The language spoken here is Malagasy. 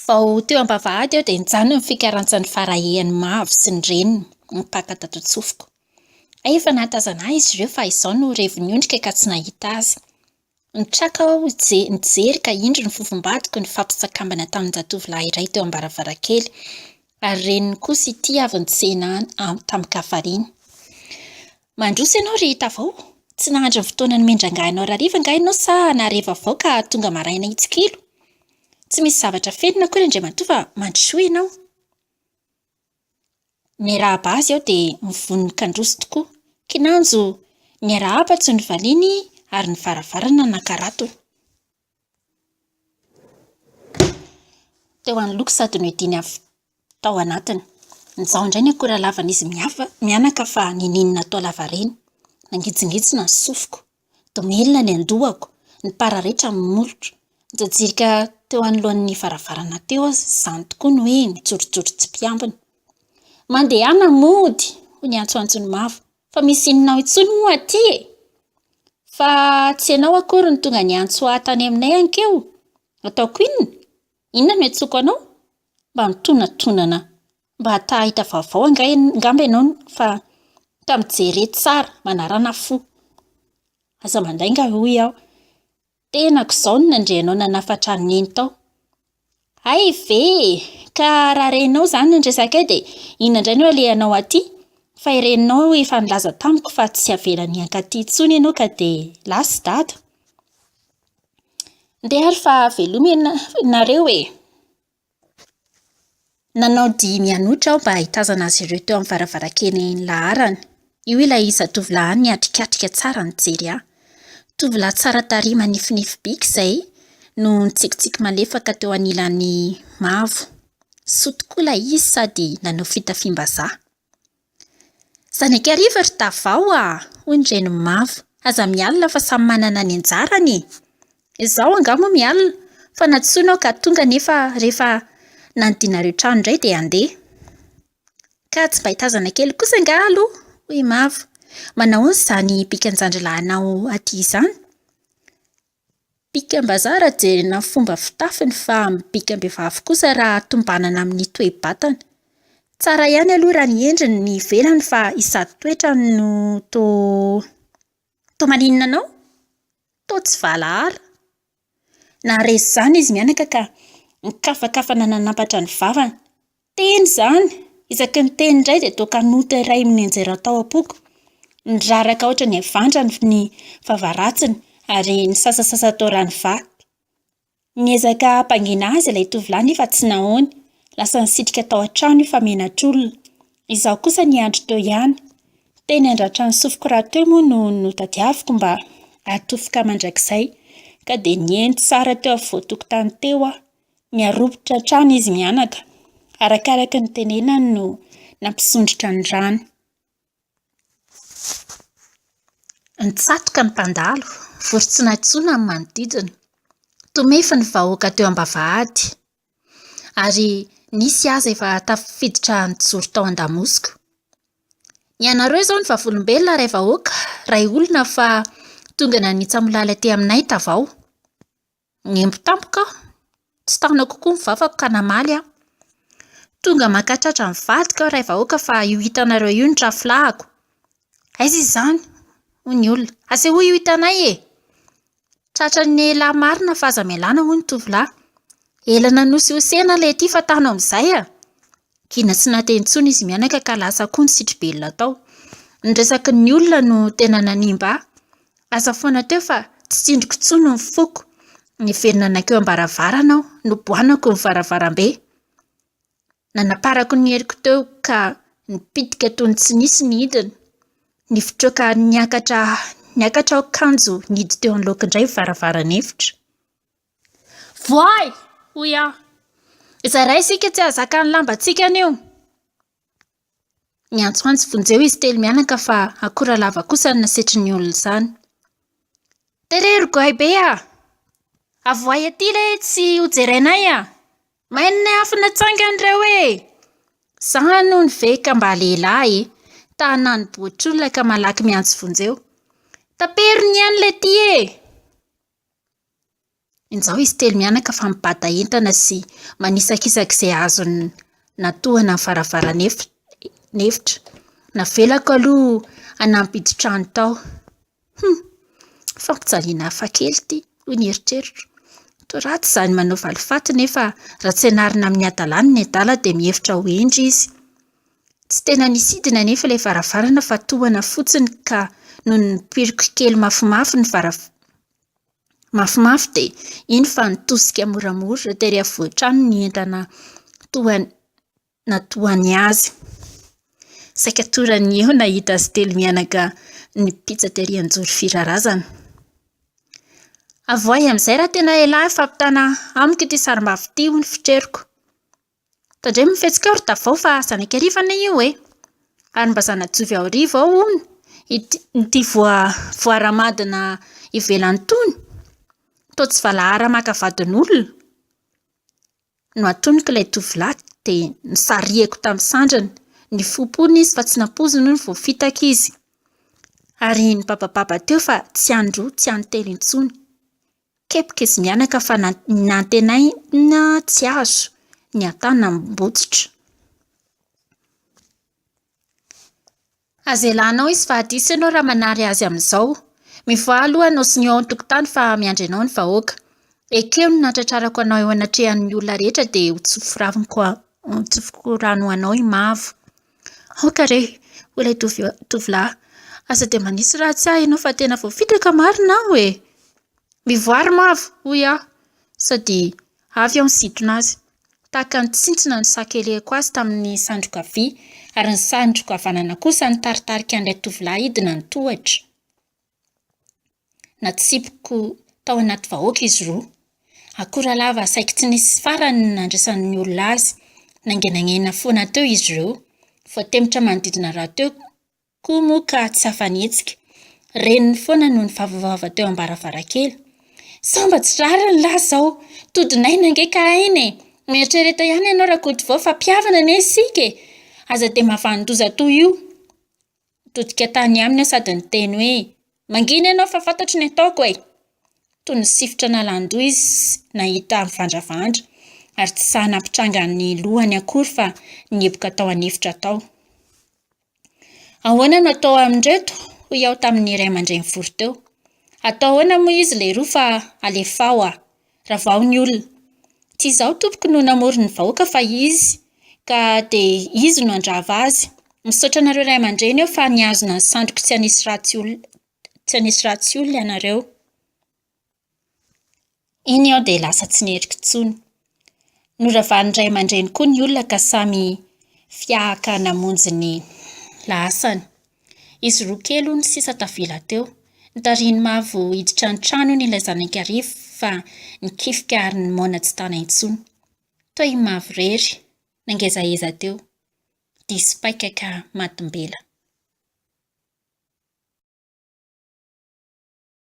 Vao teo am-bavahady aho dia nijanona ny fikarantsan'ny farahehan'i Mavo sy ny reniny nipaka tato an-tsofiko. Hay efa nahatazana ahy izy ireo fa izao no revon'ny ondrika ka tsy nahita azy. Nitraka aho nijery ka indro ny fofombadiko nifampisakambana tamin-jatovolahy iray teo am-baravarankely ary reniny kosa ity avy nitsena ahy tamin-kafaliana. Mandroso ianao ry Tavao? Tsy nahandry ny fotoana nomen-drangahinao rariva angaha ianao sa nahare vaovao ka tonga maraina hitsikilo? Tsy misy zavatra afenina akory Andriamatoa fa mandrosoa ianao. Niarahaba azy aho dia nivonon-kandroso tokoa. Kinanjo niarahaba tsy novaliany ary ny varavarana nankaratony. Teo anoloako sady nohidiany avy tao anatiny. Nizaho indray ny akora lavan'izy mianaka fa niniany natao lavareny. Nangitsingitsina ny sofiko. Domelina ny andohako, nipararetra ny molotro. Nijajirika teo anoloan'ny varavarana teo aho, izany tokoa ny hoe mijorojoro tsy mpiambina. Mandehana mody, hoy ny antsoantson'i Mavo, fa misy inona ao intsony moa aty e? Fa tsy ianao akory no tonga niantso ahy tany aminay ankeo? Ataoko inona? Inona no iantsoako anao? Mba mitonatonana, mba ta hahita vaovao angaha angamba ianao fa ka mijere tsara, manarana fo. Aza mandainga hoy aho. Tenako izao no nandre anao nanafatra an'i Neny tao. Hay ve e! Ka raha renao izany ny resakay dia inona indray no alehanao aty? Fa i reninao efa nilaza tamiko fa tsy avelany hankaty intsony ianao ka dia lasa i Dada. Ndeha ary fa velomy ianareo e! Nanao dihy mianotra aho mba hitazana azy ireo teo amin'ny varavarankely nilaharany. Io ilay zatovolahy niatrikatrika tsara nijery ahy. Tovolahy tsara tarehy manifinify bika izay no nitsikitsiky malefaka teo anilan'i Mavo. Soa tokoa ilay izy sady nanao fitafiam-bazaha. Zanak'Iarivo ry Tavao a! hoy ny renin'i Mavo. Aza mialona fa samy manana ny anjarany e! Izaho angaha moa mialona fa nantsoina aho ka tonga nefa rehefa nanidinareo trano indray dia handeha. Ka tsy mba hitazana kely kosa angaha aloha? hoy i Mavo. Manahoana izany bikan-jandrilahinao aty izany? Bikam-bazaha raha jerena ny fomba fitafiny fa bikam-behivavy kosa raha tombanana amin'ny toe-batany. Tsara ihany aloha raha ny endriny ny ivelany fa izato toetrany no toa toa maninona anao? Toa tsy valahara. Naharesy izany izy mianaka ka nikafakafana nanampatra ny vavany. Teny izany! Isaky ny teny indray dia toa kanota iray nianjera tao am-poko. Niraraka ohatra ny havandra ny vava ratsiny ary nisasasasa toa rano vaky. Niezaka hampangina azy ilay tovolahy nefa tsy nahoany. Lasa nisitrika tao an-trano io fa menatr'olona. Izaho kosa niandry teo ihany. Teny andratra ny sofiko rahateo moa no notadiaviko mba hatofoka mandrakizay ka dia nihaino tsara teo afovoan-tokotany teo aho. Niharopotra hatrany izy mianaka. Arakaraka ny nitenenany no nampisondrotra ny rany. Nitsatoka ny mpandalo, vory tsy nahitsoina ny manodidina. Tomefy ny vahoaka teo am-bavahady ary nisy aza efa tafiditra nijoro tao an-damosiko. Ny anareo izao no vavolombelona ray vahoaka, ray olona fa tonga nanitsa-molaly aty aminay tavao. Niempo tampoka aho. Tsy tanako koa ny vavako ka namaly aho. Tonga maka tratra ny vadiko aho ray vahoaka fa io hitanareo io ny trafilahako. Aiza izy izany? Hoy ny olona. Asehoy io hitanay e! Tratran'ny lehilahy marina fa aza mialana hoy ny tovolahy. Ela nanosihosena ilay ity fa tano amin'izay a! Gina tsy nahateny intsony izy mianaka ka lasa koa ny sitribelona tao. Ny resaky ny olona no tena nanimba ahy. Lasa foana teo fa tsy tsindriko intsony ny foko. Niverina nankeo am-baravarana aho, noboanako ny varavarambe. Nanaparako ny heriko teo ka nipitika toy ny tsy nisy ny hidiny. Nifitroka niakatra niakatra aho kanjo nihidy teo anoloako indray ny varavaran'efitra. Voay! hoy aho. Izay isika tsy hahazaka ny lambantsika anio. Niantsoantso vonjeo izy telo mianaka fa akora lava kosa no nasetrin'ny olona izany. Terero goay be ah! Avoay aty le tsy ho jerenay ah! Main'ny afo natsangany ireo e! Zany hono ve ka mba lehilahy e! Ta hanani-bohitr'olona ka malaky miantso vonjeo. Tapero ny ainy le ty e! Injao izy telo mianaka fa mibata entana sy manisakisaka izay azony natohana ny varavaran'efitra. Navelako aloha hanampy hidin-trano tao. Hum! Fampijaliana hafakely ity, hoy ny eritreritro. Toa ratsy izany manao valifaty nefa raha tsy anarina amin'ny hadalany ny adala dia mihevitra ho hendry izy. Tsy tena nisy hidiny anefa ilay varavarana fa tohana fotsiny ka nony nipiriko kely mafimafy ny varav- mafimafy dia iny fa nitosika moramora tery afovoan-trano ny entana toa natohany azy. Saika torany eo nahita azy telo mianaka nipitsa tery an-joro firarazana. Avoahy amin'izay raha tena elah fampitana amiko ity sarimbavy ity hoy ny fitreroko. Tandremo ny fihetsikao ry Davao fa zanak'Iarivo anie io e! Ary mba zana-jovy ao Arivo ao hono ity ity voa voaramadina ivelany itony. Toa tsy valahara maka vadin'olona. Nohatoniko ilay tovolahy dia nosarihako tamin'ny sandriny. Nifompona izy fa tsy nampoiziny hono voafitaka izy. Ary nibabababa teo fa tsy androa tsy andro telo intsony. Kepoka izy mianaka fa nantenaina tsy azo ny an-tanam-botsitra. Aza elanao izy fa diso ianao raha manary azy amin'izao. Mivoaha aloha hanao sonia ao an-tokotany fa miandry anao ny vahoaka. Ekeo ny nahatratrarako anao eo anatrehan'ny olona rehetra dia ho tsofiko rano ho anao i Mavo. Aoka re, hoy ilay tovolahy, aza dia manisy ratsy ahy ianao fa tena voafitaka marina aho e! Mivoaha ry Mavo, hoy aho, sady avy aho nisintona azy. Tahaka ny tsintsina no sakelehako azy tamin'ny sandriko havia, ary ny sandriko havanana kosa nitaritarika an'ilay tovolahy hidina ny tohatra. Natsipiko tao anaty vahoaka izy roa. Akora lava saiky tsy nisy farany ny nandraisan'ny olona azy. Nangenangena foana teo izy ireo. Voatemitra manodidina rahateo koa moa ka tsy afa-nihetsika. Reniny foana no nivavavava teo am-baravarankely. Sao mba tsy rariny lahy izao? Todin'aina ange ka aina e! Mieritrereta ihany ianao Rakotovao fa mpihavana anie isika e! Aza dia mahavanon-doza toy io. Nitodika tany aminy aho sady niteny hoe, Mangina ianao fa fantatro ny ataoko e! Toy ny sifotra nalan-doha izy nahita mivandravandra, ary tsy sahy nampitranga ny lohany akory fa nieboka tao an'efitra tao. Ahoana no atao amin'ireto? hoy aho tamin'ny ray aman-dreny vory teo. Atao ahoana moa izy leroa fa alefao aho. Ravao ny olona. Tsy izaho tompoko no namory ny vahoaka fa izy, ka dia izy no handrava azy. Misaotra anareo ray aman-dreny aho fa nihazona ny sandriko tsy hanisy ratsy olona, tsy hanisy ratsy olona ianareo. Iny aho dia lasa tsy nieriko intsony. Noravan'ny ray aman-dreny koa ny olona ka samy fiahaka namonjy ny lahasany. Izy roa kely hono sisa tavela teo. Notarihin'i Mavo hiditra ny trano hono ilay zanak'Iarivo fa nikifika ary nimoana tsy tana intsony. Toa i Mavo irery, nangezaheza teo. Diso paika ka matim-bela.